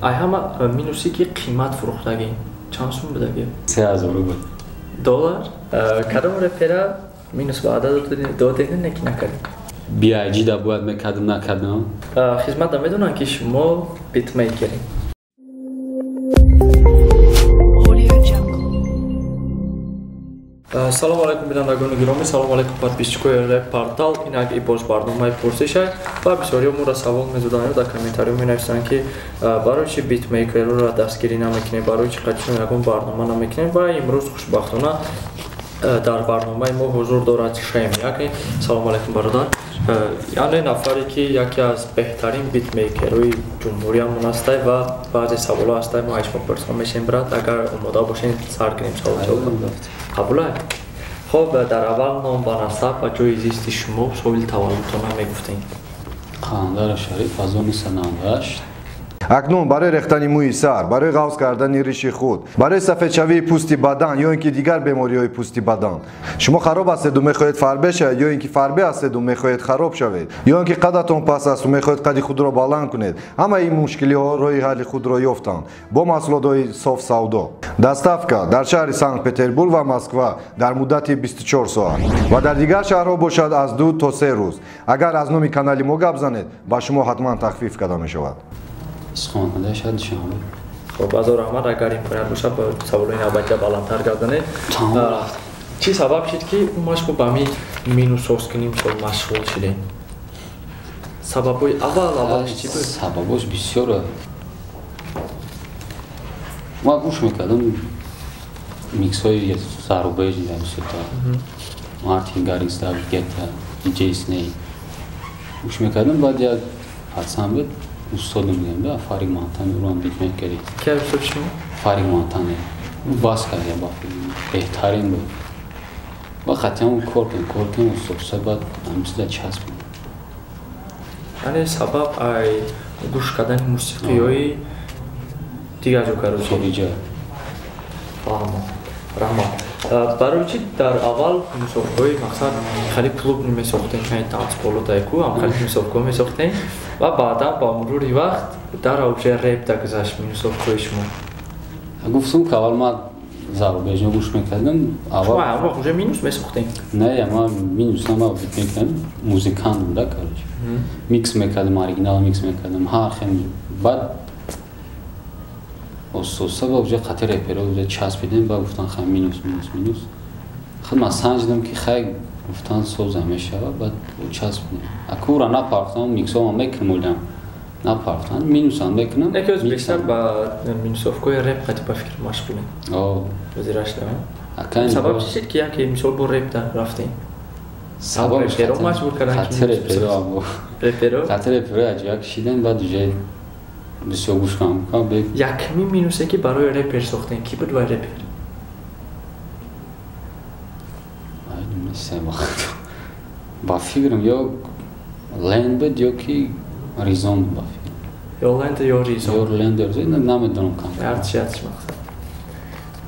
Ай ҳама минусе ки қимат фурӯхтагӣ чанд сум будаги? 3000 рубл. Доллар? Кадом репера минус ваъда додед, не ки накардед? BIG да бояд мекардам, накардам. Хизматда медонанд, ки шумо битмейкеред? Audio Jungle. Салом алайкум, бинандагони гиромӣ, салом алайкум, подписчикои Реп Портал. Инак и боз барномаи пурсиша ва бисёриҳо моро савол мезоданд, дар комментариҳо менависанд, ки барои чи битмейкерро дастгирӣ намекунем, барои чи қачон ягон барнома намекунем. Ва имрӯз хушбахтона дар барномаи мо ҳузур дорад Шем. Яъне салом алайкум, бародар. Яъне нафаре, ки яке аз беҳтарин битмейкерҳои ҷумҳуриямон ҳастай ва баъзе саволҳо ҳастай, мо аз шумо пурсон мешем. Брат, агар омода бошем, сар кунем савол-ҷавоб. Қабулай? Хоб, дар аввал ном ва насаб ва ҷои зисти шумо, соли таваллудтона мегуфтем. Қаландар Шариф, 1998. Акнун барои рехтани мӯи сар, барои ғафз кардани риши худ, барои сафедшавии пӯсти бадан ё ин ки дигар бемориҳои пӯсти бадан, шумо хароб ҳастеду мехоҳед фарбе шавед, ё ин ки фарбе ҳастеду мехоҳед хароб шавед, ё ин ки қадатон паст асту мехоҳед қади худро баланд кунед, ҳамаи ин мушкилиҳо роҳи ҳалли худро ёфтанд бо маҳсулотҳои Соф Савдо. Доставка дар шаҳри Санкт Петербург ва Москва дар муддати 24 соат ва дар дигар шаҳрҳо бошад аз 2 то 3 рӯз. Агар аз номи канали мо гап занед, ба шумо ҳатман тахфиф карда мешавад. Истиқоматмандаи шаҳри Душанбе. Хоб, ҳазор раҳмат. Агар имконият бошад, ба саволҳои навбатия баландтар гардонед. Тамом, рафт. Чӣ сабаб шуд, ки машғул ба ми минуссозкунӣ, мисол, машғул шудем? Сабабҳои аввал аввалш чӣ буд? Сабабош бисёр. Ман гӯш мекардам миксҳои зарубежный, бисёртар Мартин Гаррикс, Давид Гетта, Диджей Снейк гӯш мекардам. Баъд як пацан буд, устодам мегӯям да, Фарик Монтане, урам битмейкери. Ки устод шумо? Фарик Монтане. Ӯ бас кард, я ба фикр, беҳтарин буд. Ва қатъиан кор кунем, кор кунем, устод, баъд ҳамин часпидем. Яъне сабаб ай гӯш кардани мусиқиҳои дигар ҷо, короче. Хориҷа. Фаҳмам, раҳмат. Барои чи дар аввал мусофирҳои, мақсад, хеле клуб месохтем, яъне танцполу тайку ҳам хеле мусофирҳо месохтем ва баъдан ба мурури вақт дар уже реп дагузашт мусофирҳои шумо? Гуфтум, ки аввал ман зарубежно гӯш мекардам. Аввал он вақт уже минус месохтем? Не, ман минус нама мекардам, музыкант буда, короче, микс мекардам, оригинал микс мекардам, ҳар хел. Баъд оста ба уже қати реперо уже часпидем, ба гуфтан: хай, минус, минус, минус. Худ ман санҷидам, ки хай, гуфтан, соза мешава. Баъд часпидем, акура напарфтам, миксома мекунам, напарфтам, минусам мекунам. Яке аз бештар ба минусовкои реп қати ба фикр машғулем. Озирашда сабаб чӣ шуд, ки яке мисол бо реп да рафтем? Сабаб реперо маҷбур кардан? Қати реперо. Реперо. Қати реперо аҷояк шидем, баъд уже бисёр гӯш кардам. Якми минусе, ки барои репер сохтем, ки буд вай репер? Ба фикрам, ё Ленд буд, ё ки Ризон буд, ба фикрам. Ё Ленд, ё Ризон. Ё Ленд, ё Ризон, намедонам. Ҳарчи, мақсад,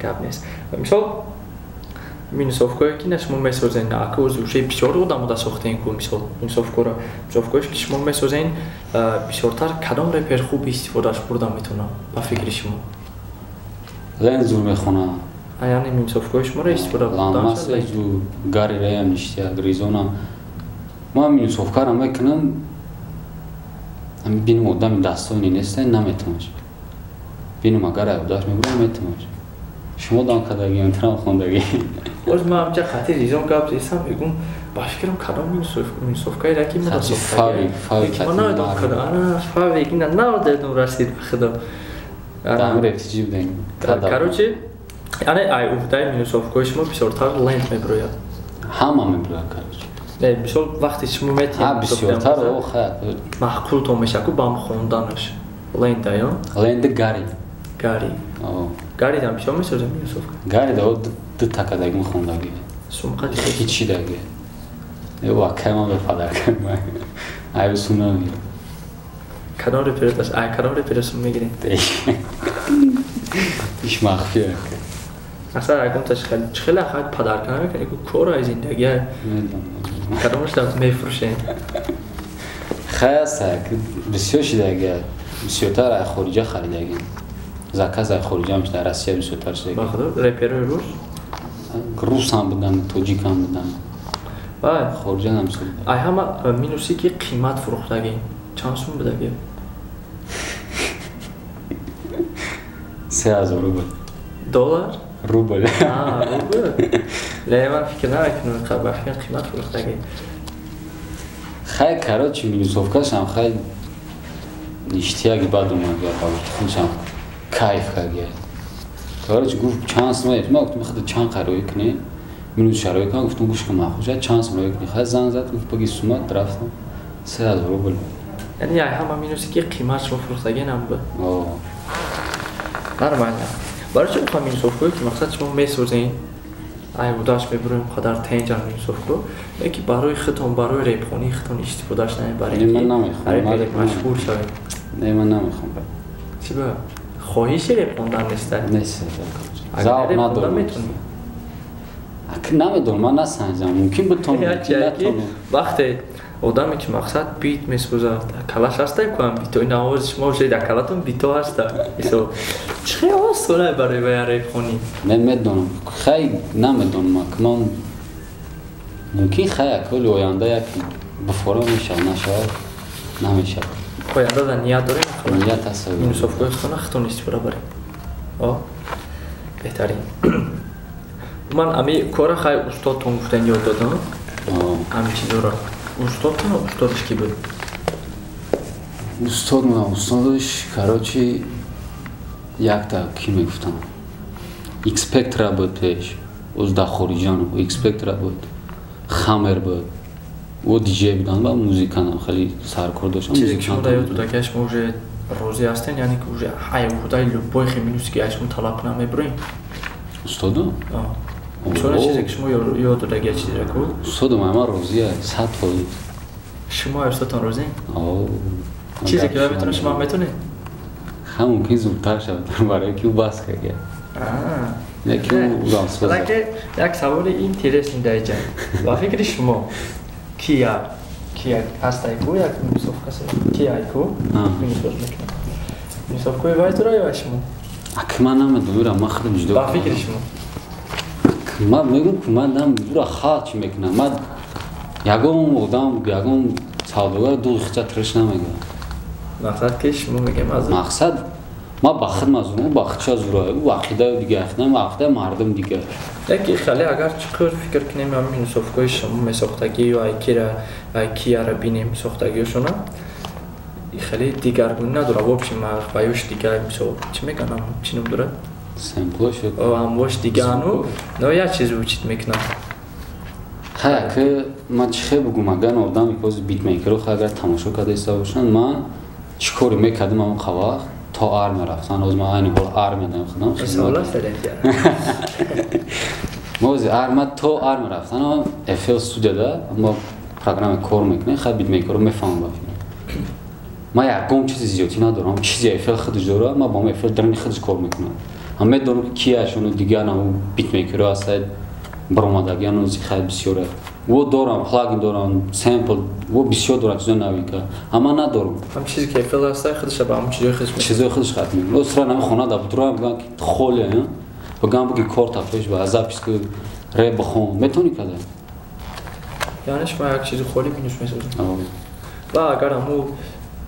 гап нест. Мисол, минусовкое, ки на шумо месозен, ака уже бисёр одамо сохтем ку, мисол, минусовкора, минусовкое, ки шумо месозен, бисёртар кадом репер хуб истифодаш бурда метавонам, ба фикри шумо? Ленд зур мехона. Яъне минусовкои шуморо истифода? Ламас зур, Гари Реям ништяк, Ризонам. Ман минусовкаро мекунам, бинум одами дастони неста, наметавонаш. Бинум, агар айбдаш мебурам, метавонаш. Шумо дам кардагӣ, трам хондагӣ. Боз ман ҳамча қати Ризон гап зесам, мегум, ба фикрам, кадом минусовкаеро ки ма ман намедонам кадом. Ана Фавик ина надедум, расид, ба худо. Дам рефтиҷи будем. Короче, яъне ай уҳдаи минусовкаҳои шумо бисёртар Ленд мебирояд? Ҳама мебирояд, короче. Не, мисол, вақте шумо метиҳед, бисёртар маъқултон мешавад ку бам хонданаш Ленда ё? Ленда, Гари. Гари. Гаридам бисёр месозем минусовка? Гарида ду такадагим хондагӣ. Сумқа? Ҳичидаги. Ва кайман ба падарка айби сум намегирам. Кадом реператас, ай кадом репера сум мегирем? Иш махфия. Аслан ягонташ хеле хай подарка намекунӣ ку, кор ай, зиндагӣ, кадомаш мефурӯшем? Хай, аста, бисёр шидаги. Бисёртар ай хориҷа харидагим. Заказ ай хориҷа мешуда, Россия бисёртар шудагим. Ба худо, реперои рус? Рус ҳам буданд, тоҷик ҳам буданд. Вай. Хориҷа ҳам бисёр буданд. Ай ҳама минуси ки қимат фурӯхтагим. Чанд сум будагим? 3000 рубл. Доллар? Рубл. Рубл. Ле ман фикр намекунам, ба фикр қимат фурӯхтагим. Хай, короче, минусовкашам хай ништияги бад омад, худшам кайф кард. Короче, гуфт чанд сум, ман гуфтам худ чанд қарои кунӣ, минус шарои кунам, гуфтам гӯш кун махуша чанд сум рои кунӣ. Хай занг зад, гуфт баги сумат, рафтам 3000 рубл. Яъне ай ҳама минуси ки қимат шумо фурӯхтагинам буд. Нормально. Барои чӣ гуфтам минусовкое ки мақсад шумо месозед, ай будаш мебурем қадар тенҷар минусовко, леки барои худтон, барои репхонии худтон истифодаш намебаред. Не, ман намехоҳам. Машҳур шавед. Не, ман намехоҳам. Чӣ ба? Хоҳиши реп хондан нест? Нест. Завқ надорам. Метонӣ? Ак намедонам, ман насанҷам. Мумкин бутонам, мумкин натонам. Вақте одаме ки мақсад бит месозад, калаш ҳаста ку ҳам бито, ин овози шумо шуд, калатон бито ҳаста. Исо чӣ хел осона барои вай репхонӣ? Не медонам. Хай намедонам, ак ман мумкин хай аколи оянда як буфора мешавад, нашавад, намешавад. Оянда дар ният дорем? Ният ҳаст. Минусовкои хона худтон истифода барем. Беҳтарин. Ман ами кора хай устодтон гуфтан ёд додам. Ами чизоро. Устодтон устодаш ки буд? Устод ман устодаш, короче, якта ки мегуфтам. Экспектра буд пеш. Оз дар хориҷан экспектра буд. Хамер буд. О диҷей буданд ва музиканам хеле саркор доштам. Чизе ки шумо дар ёд додагия шумо уже розӣ ҳастен, яъне ки уже ай уҳдаи любой хел минуси ки аз шумо талаб кунам мебурем? Устодо? Чора чизе ки шумо ёд додагия чизеро ку? Устодом ама розия, 100%. Шумо аз устодтон розӣ? Чизе ки метавонед шумо ҳам метавонед? Ха, мумкин зудтар шавад, барои ки ӯ бас кард. Яке ӯ удамсоз. Як саволи интересный дар инҷа. Ба фикри шумо кия ҳастай ку як минусовка кия ку минусоз мекунад? Минусовкаи вай туро ё шумо? Ак ман намедонам, ман худам ҷудо. Ба фикри шумо? Ман мегӯям ки ман намедонам халқ чӣ мекунад. Ман ягон одам, ягон савдогар дуғи хича тириш намегӯям. Мақсад ки шумо мегӯем аз мақсад ман ба худ мазурам, ба худша зура, ӯ ақидаи дигар, ақидаи мардум дигар. Яке хеле агар чуқур фикр кунем, ҳамин минусовкаи шумо месохтагӣ ё айкира, айкияра бинем сохтагиёшона, хеле дигаргунӣ надорад. В общем, ваюш дигар, мисол, чӣ мегӯям, чӣ ном дорад? Семплош. Амвош дигану, но як чиз звучит мекунад. Хай, ака ман чӣ хел бугум, агар одаме ки ҳозир битмейкерро хай агар тамошо карда истода бошанд, ман чӣ коре мекардам ҳамон вақт то армия рафтан. Ҳозир ман айни ҳол армия дорам худам. Савол аст дар инҷа. Мо ҳозир армия то армия рафтан, FL студияда мо программа кор мекунем, хай битмейкерро мефаҳмам ба фикр. Ман ягон чизи зиёдӣ надорам, чизи FL худаш дорад, ман бо FL даруни худаш кор мекунам. Ҳам медонам ки кияшону дигар навъ битмейкерҳо ҳастанд, баромадагиану хай бисёре. Во дорам, плагин дорам, семпл, во бисёр дорам чизои навика. Ама надорам. Ҳам чизе ки FL ҳаста, худаш ба ҳамон чизои худаш мекунад. Чизои худаш хат мекунад. Осра нами хона дар бутура бигӯям ки холе, бигӯям буги корта пеш ба запис ку реп бихон. Метавонӣ када? Яъне шумо як чизи холи минус месозед. Ва агар ҳамун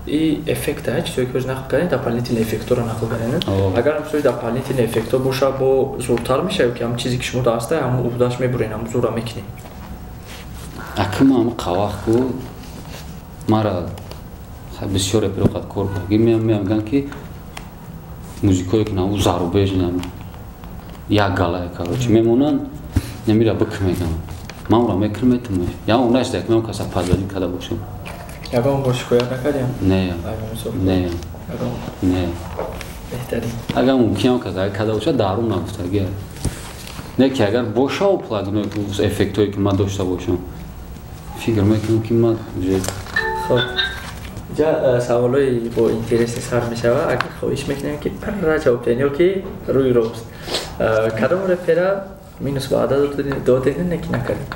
и эффекта, чизое ки ҳозир нақл кардем, дополнительный эффектҳоро нақл кардем. Агар ҳам чизои дополнительный эффектҳо боша, бо зуртар мешавад ки ҳамон чизе ки шумо даста, ҳамон уҳдаш мебурен, ҳамон зурра мекунед. Аки ман ҳамон қавақ ку мара бисёр реперо қад кор кард. Меам мегӯянд ки музикое ки наву зарубеж нам як галае, короче, мемонанд, намира бик мегӯям. Ман ура мекунам, метавонам. Я унаш дак меам каса падвадӣ карда бошам. Ягон бор шикоят накардем? Не. Не. Не. Беҳтарин. Агар мумкин каса карда бошад, дарун нагуфтагӣ. Не ки агар боша плагиное эффектҳое ки ман дошта бошам, фикр мекунам ки ман уже хоб. Инҷа саволҳои бо интереси сар мешавад. Агар хоҳиш мекунем ки парра ҷавоб диҳем ё ки рӯи рост. Кадом репера минус ваъда додем, не ки накардем?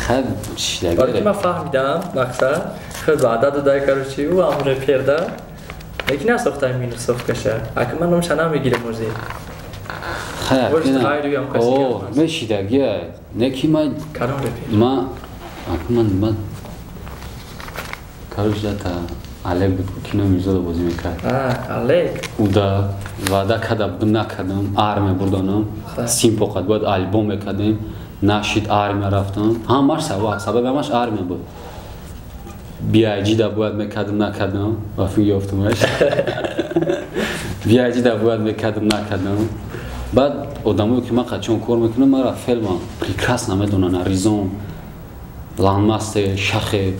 Хай, Барои ки ман фаҳмидам мақсад, Худ ваъда додай, короче, ӯ ҳам репер да. Лекин насохтай минусовкаша. Ака ман номша намегирем ози. О, мешидагия. Не ки ма Кадом репер? Ма ака ман короче дата Олег буд, кино Мирзода бозӣ мекард. Олег. Уда ваъда карда будам, накардам, армия бурданам. Симпоқат бояд альбом мекардем. Нашид, армия рафтам. Ҳамаш сабаби ҳамаш армия буд. BIG да бояд мекардам, накардам. Вафин ёфтамаш. BIG да бояд мекардам, накардам. Баъд одамое ки ман қачон кор мекунам, мара фелман прекрасно медонанд, Ризон, Ланмастер, Шахе.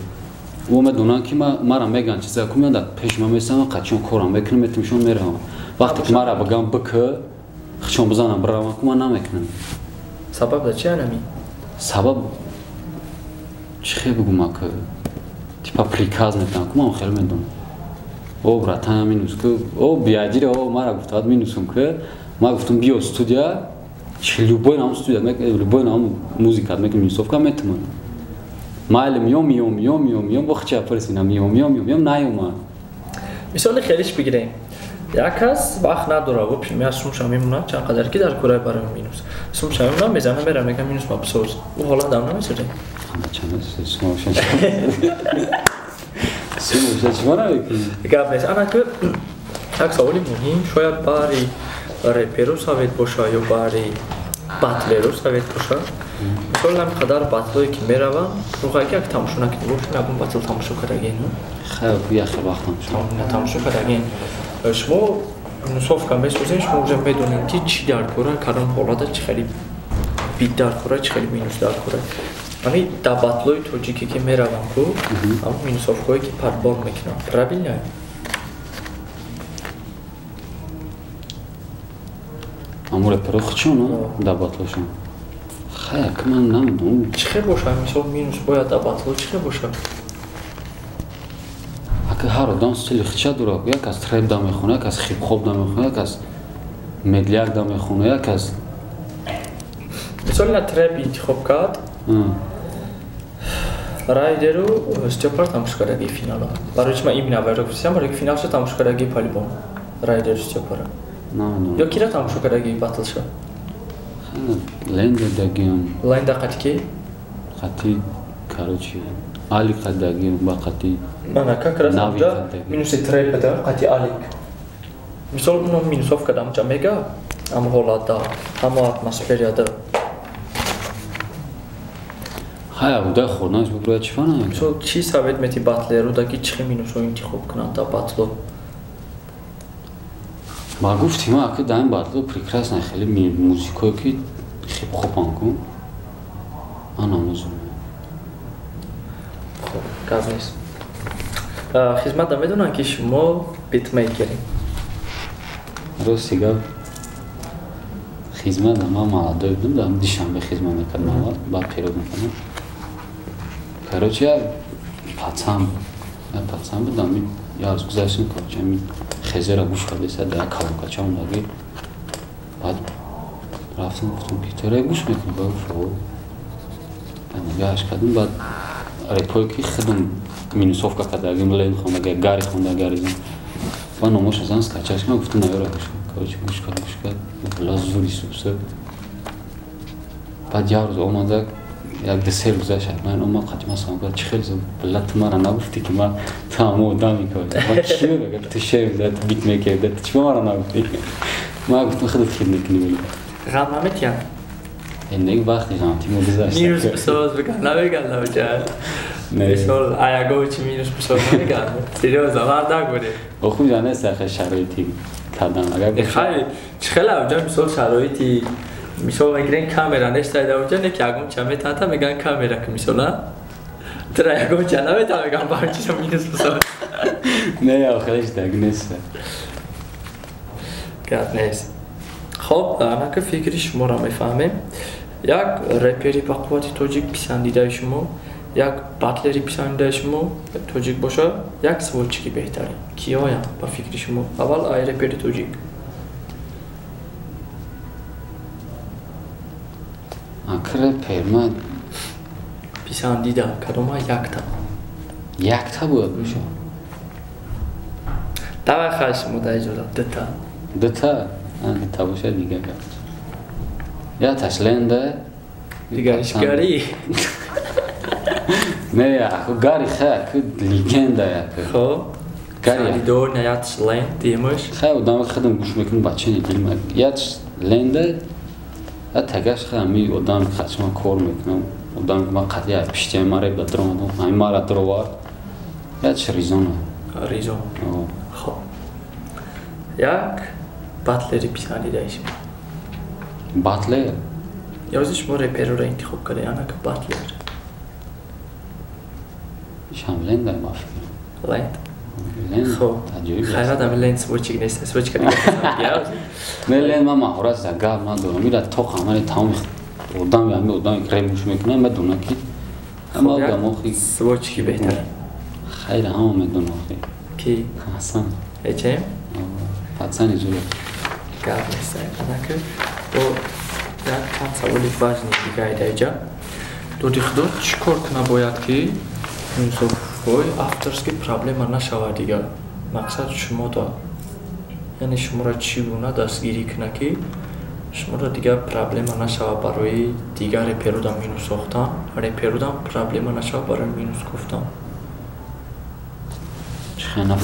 Ӯ медонанд ки мара мегӯянд чиза ку меянд пеши ман месаман, қачон корам мекунам, метимшон меравам. Вақте ки мара бигӯям бикӯ, хичон бизанам биравам ку ман намекунам. Сабаб да чи анами? Сабаб чӣ хел бигӯм ака? Типа приказ метавам ку ман хеле медонам. О, братан, минус ку, о, биадире, о, мара гуфтад минусум ку. Ман гуфтам биё студия, любой нам студия, любой нам музика мекунем, минусовка метавонам. Майли миём, миём, миём, миём, миём, бо хича пурсинам, миём, миём, миём, миём, наёмад. Мисоли хелиш бигирем. Як кас вақт надора, в общем, я сумша мемонам, чанд қадар ки дар кораи барои минус. Сумша мемонам, мезанам, мерам, мегам минус ма бисоз. Ӯ ҳолат дам намесозем. Сумоша чӣ намекунӣ? Гап нест. Ана ки як саволи муҳим, шояд баҳри реперу совет боша ё баҳри батлеру совет боша. Мисол ҳам қадар батлое ки меравам, рӯхае ки як тамошо накунӣ, бошин ягон батл тамошо кардаген? Хеле як хел вақт тамошо. Тамошо кардаген. Шумо минусовка месозед, шумо уже медонед ки чӣ дар кора, кадом ҳолата чӣ хеле бит дар кора, чӣ хеле минус дар кора. Ами дар батлои тоҷике ки меравам ку, ҳамон минусовкое ки подбор мекунам. Правильно? Ҳамон реперо хичон дар батлошон. Хай, ки ман намедонам. Чӣ хел боша? Мисол минус бояд дар батло чӣ хел боша? Ака ҳар одам стили хича дорад. Як аз треп да мехонад, як аз хип-хоп да мехонад, як аз медляк да мехонад, як аз Мисол ина треп интихоб кард. Райдеру Стёпар тамошо кардаги финала. Барои чи ман именно аввалро гуфтам, барои ки финалша тамошо кардаги по-любому. Райдеру Стёпара. Ё кира тамошо кардаги батлша? Ленда дагиам. Ленда қати ки? Қати, короче, Алик қати ба қати. Мана как раз да минуси треп да қати Алик. Мисол уно минусовка дамча мега, ам ҳолат да, ҳама атмосферия да. Хай, уда хӯрданаш бубурад чӣ фана? Мисол чӣ совет мети батлеру да ки чӣ минусо интихоб кунанд да батло? Ма гуфтим, ака дар ин батло прекрасно хеле музикое ки хип-хопан ку. Ана музик. Хоб, гап нест. Хизмат медонанд ки шумо битмейкеред? Рости гап, хизмат ман молодой будам, дар Душанбе хизмат мекардам аввал, баъд период мекардам. Короче, як пацан будам, як рӯз гузаштем, короче, ҳамин хезера гӯш кардеса дар як калонкача омдаги. Баъд рафтам, гуфтам ки ту реп гӯш мекунӣ? Баъд гуфт о. Баъд нигоҳаш кардам, баъд репое ки худам минусовка кардагим, лен хондаги, гари хондаги, аризон. Баъд номоша зан скачаш кардам, гуфтам наёра гӯш кун. Короче, гӯш кард, гӯш кард, бла зури субса. Баъд як рӯз омада, як ду се рӯз гузашт, ман омад қати ман салом кард, чӣ хел зуд, бла ту мара нагуфтӣ ки ман ту ҳамон одаме ки ман чӣ мегӯям, ту шеф да, ту битмейкер да, ту чӣ ба мара нагуфтӣ? Ман гуфтам худат хид мекунӣ била. Ғам наметиҳам? Не, вақти ғамти мо гузашт. Минус бисоз биган, намеган навҷа. Мисол, аяго чи минус бисоз намеган. Серьёзно, мардак будем. Оху ҷа нест ахе шароити кардан. Агар Хай, чӣ хел авҷа мисол шароити мисол мегирен камера нест авҷа, не ки ягон ча метаҳта меган камера ки мисол, а? Тра ягон ча наметаҳ меган ба чизо минус бисоз. Не, охираш даг нест. Гап нест. Хоб, анака фикри шуморо мефаҳмем. Як репери ба қуввати тоҷик писандидаи шумо, як батлери писандидаи шумо тоҷик боша, як сводчики беҳтарин. Киёянд ба фикри шумо? Аввал ай репери тоҷик. Ак репер ман писандида кадома якта? Якта бояд боша. Давай хай шумо да иҷозат дута. Дута? Дута боша дига гап. Яташ Ленда. Дигариш Гари. Не, аху Гари хай, ку легенда як. Хоб. Гари. Солидор, не яташ Ленд, димаш. Хай одам худам гӯш мекунам бачани дилма. Яташ Ленда. Я тагаш хай ами одам хачма кор мекунам. Одам ма қатъи пиштиам мара ба дромадам. Ами мара дровард. Яташ Ризона. Ризон. Хоб. Як батлери писандидаи шумо. Батлер? Ёзи шумо реперро интихоб карда, анака батлер. Ишам Ленда ма фикр. Ленд. Хоб. Хайрат ами Ленд свойчик нест, свойчика дига. Не Ленд ма маҳорат за гап надорам. Ира то хамани тамоми одам ами одам реп гӯш мекунам, медонам ки ама одамо хи свойчики беҳтар. Хайр ҳама медонам хи. Ки? Ҳасан. Эчем? Пацани зур. Гап нест, анака. Бо як чанд саволи важни дига айда иҷа. Доди худо чӣ кор куна бояд ки минусовҳои авторский проблема нашавад дига? Мақсад шумо да. Яъне шуморо чӣ гуна дастгирӣ куна ки шуморо дигар проблема нашавад барои дигар реперудам минус сохтан, реперудам проблема нашавад барои минус гуфтан.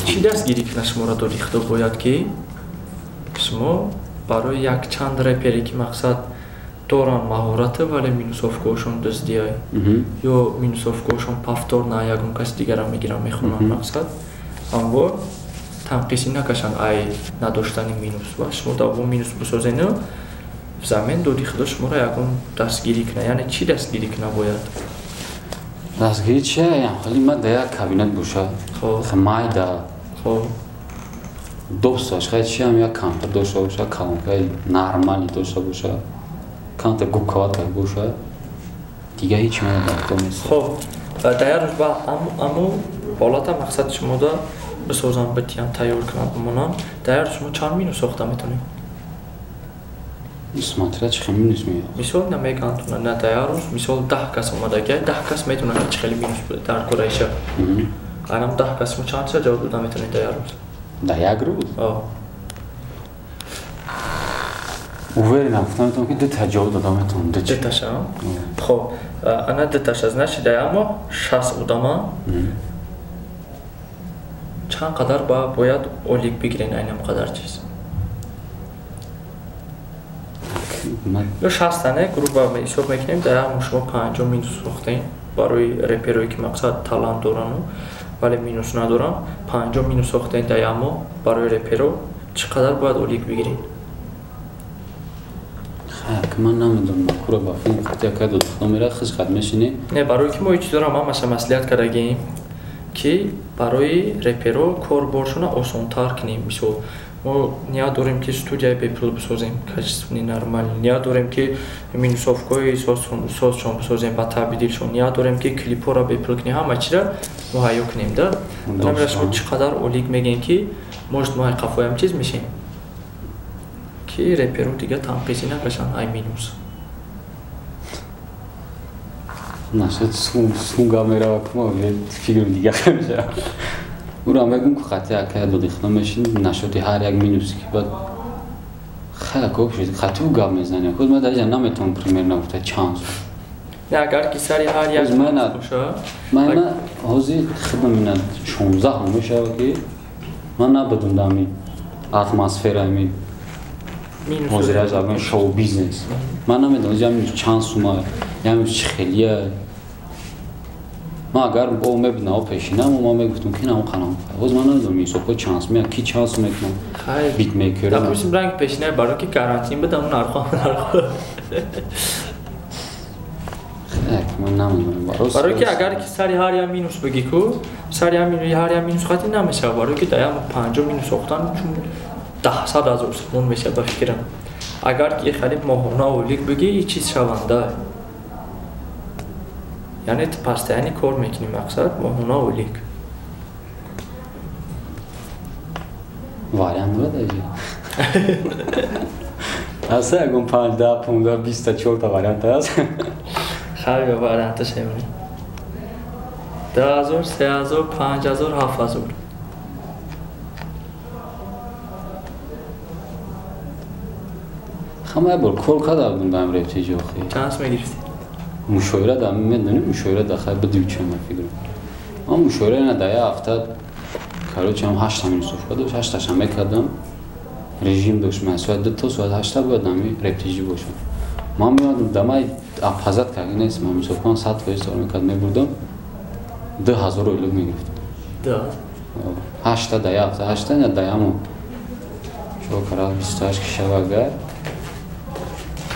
Чӣ дастгирӣ куна шуморо доди худо бояд ки шумо барои якчанд репере ки мақсад доранд маҳората, вале минусовкаҳошон дуздиай ё минусовкаҳошон повтор на ягон каси дигара мегиранд мехонанд мақсад аммо танқисӣ накашанд ай надоштани минус ва шумо даво минус бисозену взамен доди худо шуморо ягон дастгирӣ куна. Яъне чӣ дастгирӣ куна бояд? Дастгирӣ чия? Хали ма да як кабинет боша, майда досташ хай чиам як компютер дошта боша, колонкаи нормали дошта боша, камтар губкаватка боша, дига ҳеч мана дар кор нест. Хоб, дар як рӯз ба аму ҳолата мақсад шумода бисозам, битиям, тайёр кунам, бимонам, дар як рӯз шумо чанд минус сохта метавонед? Смотря чӣ хел минус меояд. Мисол намегантона, на дар як рӯз, мисол 10 кас омадагиай, 10 кас метавонад ки чӣ хели минус дар кораиша. Анам 10 кас шумо чанд чиза ҷавоб дода метавонед дар як рӯз? Дар як рӯз? Уверенам, гуфтам метавонам ки дута ҷавоб дода метавонам. Дуташа? Хоб, ана дуташа, значит дар як моҳ 60 одама чанд қадар бояд олик бигирен айнам қадар чиз? Ё 60 тане грубо ҳисоб мекунем, дар як моҳ шумо 50 минус сохтем барои реперое ки мақсад талант дорану вале минус надорам, 50 минус сохтем дар як моҳ барои реперо чӣ қадар бояд олик бигирен? Хай, ман намедонам, кура ба филм хати яка додхудо мера хиш хат мешини. Не, барои ки мо ҳеҷ чизро ҳамаша маслиҳат кардагем ки барои реперо корборшона осонтар кунем. Мисол, мо ният дорем ки студияи бепул бисозем, качественный, нормальный. Ният дорем ки минусовкаҳои созшон бисозем ба таъби дилшон. Ният дорем ки клипҳоро бепул кунем, ҳама чизро муҳайё кунем, да? Намера шумо чӣ қадар олик мегӯем ки может мо қафоям чиз мешем ки реперо дига танқисӣ накашанд ай минус. Нашад сум гап мерава кума фикрм дига мешава. Ура мегум ку хати акая доди худо мешин нашоди ҳар як минуси ки баъд хай коб шуд хати ӯ гап мезанем. Худ ман дар инҷа наметавонам примерно гуфта чанд сум. Не, агар ки сари ҳар як минус боша. Ман ҳозир худам ина 16 мешава ки ман набудам дар ами атмосфера ами ҳозир аз аган шоу бизнес. Ман намедонам ҷа минус чанд сума, я минус чӣ хелия. Ман агар бо мебинам пешинам, ман мегуфтам ки нам қанам. Ҳоз ман намедонам инсофо чанд сум, ки чанд сум мекунам. Битмейкер. Допустим, ранг пешинай барои ки карантин будам, нархо нархо. Ман намедонам. Барои ки агар ки сари ҳар як минус бигӣ ку, сари ҳар як минус хати намешавад. Барои ки дар як 50 минус сохтан чун 100 ҳазор сомон мешавад ба фикрам. Агар ки хеле моҳона олик бигӣ, ҳеҷ чиз шаванда. Яъне ту постоянно кор мекунӣ, мақсад моҳона олик. Вариант дорад аҷа? Аст ягон 5, 10, 15, 20 та 4 та вариант аст? Хай, варианташ ҳамин. 2000, 3000, 5000, 7000. Хама бор кор карда будем ба рэп охи. Чанд мегирифтӣ? Мушоира да медонӣ, мушоира да хай бидим чӣ ма фикр. Ман мушоира на да я ҳафта, короче, ҳам 8 минусовка дошт, 8-таша мекардам. Режим дошт, ман соат 2 то соат 8 бояд ҳами рептижи бошам. Ман меомадам дамай апазат карда нест, ман мусофирон 100% сор мекард, мебурдам 2000 ойлук мегирифтам. 2000? 8 да я ҳафта, 8 на да яму. Чо кара 28 кишава агар.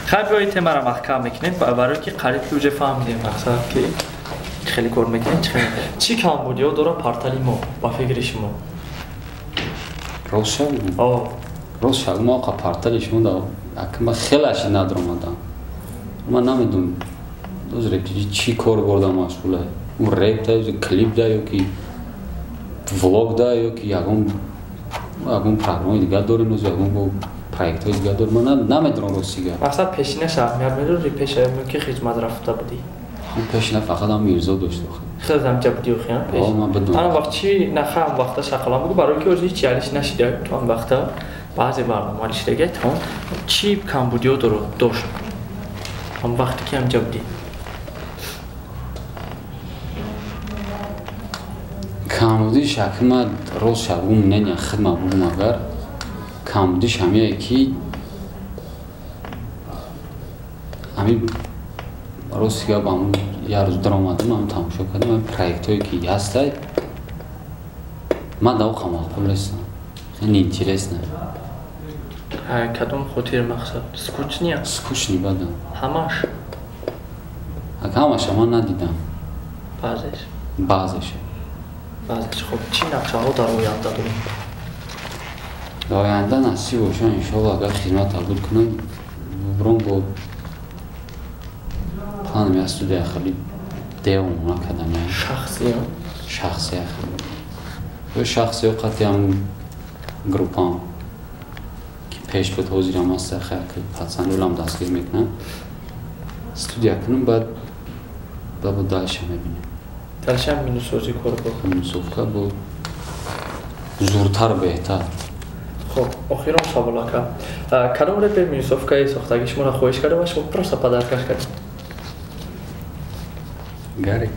Хай биёед темаро маҳкам мекунем, барои ки қариб ки уже фаҳмидем мақсад ки хеле кор мекунем, чӣ камбудиҳо дорад портали мо ба фикри шумо? Рост шавем? Рост шавем, мо оқа портали шумо да акма хеле аши надромадам. Ман намедонам доз рептижи чӣ кор бурда машғула. Ӯ реп да, ё клип да, ё ки влог да, ё ки ягон программаи дигар дорем, ягон проектҳои дигар дорем. Ман намедонам рости гап. Мақсад пешинаша аҳамият медодӣ, пеша ки хизмат рафта будӣ? Пешина фақат ҳам Мирзо дошт. Хеле ҳамҷа будӣ охи, ҳам пеш? Ман бидонам. Ана вақт чӣ наха ҳам вақта шақалам бугу, барои ки оз ҳеҷ ялиш нашида то ҳам вақта баъзе барнома алишдага то чӣ камбудиҳо дошт ҳам вақте ки ҳамҷа будӣ? Камбудиш акма рост шавум мнения хидма бугум агар камбудиш ҳамие ки ҳами рости гап ҳамун як рӯз даромадам, ҳам тамошо кардам, ҳами проектҳое ки ҳастай ман да оқа маъқул нестам, хеле неинтересно. Кадом хотир мақсад? Скучния? Скучни бадам. Ҳамаш? Ҳамаша ман надидам. Баъзеш? Баъзеш. Баъзеш. Хоб, чӣ нақшаҳо дар оянда дорем? Дар оянда насиб боша, иншоалло, агар хизмат қабул кунам, бубром бо планам як студия хеле девона кардам. Шахси? Шахси хеле. Шахси қати ҳам группам ки пеш буд, ҳозирам аст, хеле пацанолам дастгир мекунам. Студия кунам, баъд бо дальше мебинем. Дальше ҳам минусозӣ кор бо? Минусовка бо зуртар беҳтар. Хоб, охирон савол ака. Кадом репер минусовкаи сохтагӣ шуморо хоҳиш карда ва шумо просто подаркаш кардед? Гари.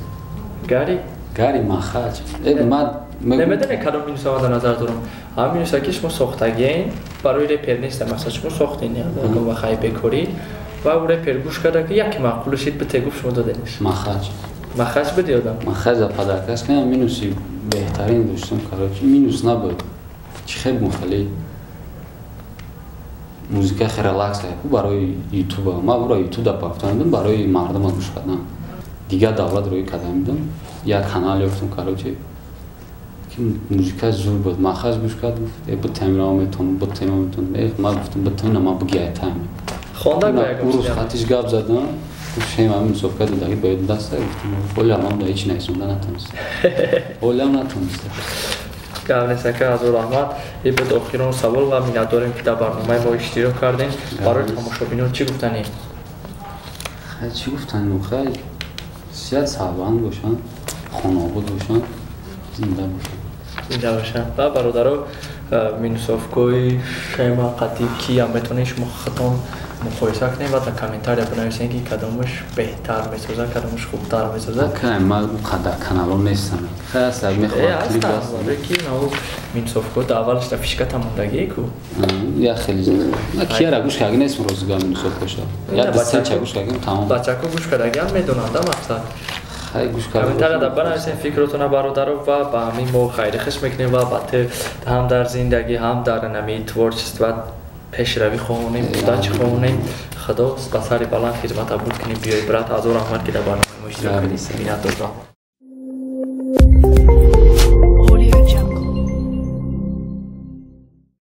Гари? Гари Махач. Ман намедонем кадом минусова дар назар дорам. Ҳамин минуса ки шумо сохтагиен барои репер нест, масалан шумо сохтен ва хай бекорӣ ва ӯ репер гӯш карда ки яке маъқул шид бите гуфт шумо додениш. Махач. Махач биди одам? Махач за подаркаш кардам, минуси беҳтарин доштам, короче, минус набуд. Чӣ хел мухали музыка хеле релакс ку барои ютуба. Ман ӯро ютуб да пафтанидам барои мардума гӯш кардан. Дигар давлат рӯй карда будам. Як канал ёфтам, короче, ки музыка зур буд. Махач гӯш кард, бутемира метонам, бутемира метонам. Ман гуфтам бутемира ман бугиай тайм. Хонда ба ягон рӯз хатиш гап задам. Гуфт шем ҳамин мусофика додагӣ бояд даста. Гуфтам олям ҳам да ҳеч наисонда натонист. Олям натонист. Гап нест ака, ҳазор раҳмат. Ин буд охирон савол ва миннатдорем ки дар барномаи мо иштирок кардем. Барои тамошобинон чӣ гуфтанем? Хай чӣ гуфтанем? Хай сиҳат сарбанд бошанд, хонаобод бошанд, зинда бошанд. Зинда бошанд. Ва бародаро, минусовкои шема қатӣ киям метавонед шумо худтон муқоиса кунед ва дар комментария бинависед ки кадомаш беҳтар месозад, кадомаш хубтар месозад. Хай ман қадар каналҳо нестам. Хай аст, мехоҳам клип аст. Ки нав минусовко дар аввалаш дар фишката мондагие ку. Я хеле зиёд. Ман кияра гӯш карда нестам рӯзгор минусовкоша. Я дастача гӯш кардам тамом. Бачако гӯш кардагиам медонанд мақсад. Хай гӯш кардам. Комментария дар бинависед фикротона бародаро ва ба ҳамин мо хайри хуш мекунем ва ба ҳам дар зиндагӣ, ҳам дар нами творчество пешравӣ хоҳонем, удачи хоҳонем. Худо ба сари баланд хизмат абуд кунем. Биёй брат, ҳазор раҳмат ки дар барномаи мо иштирок кардед. Миннатдор.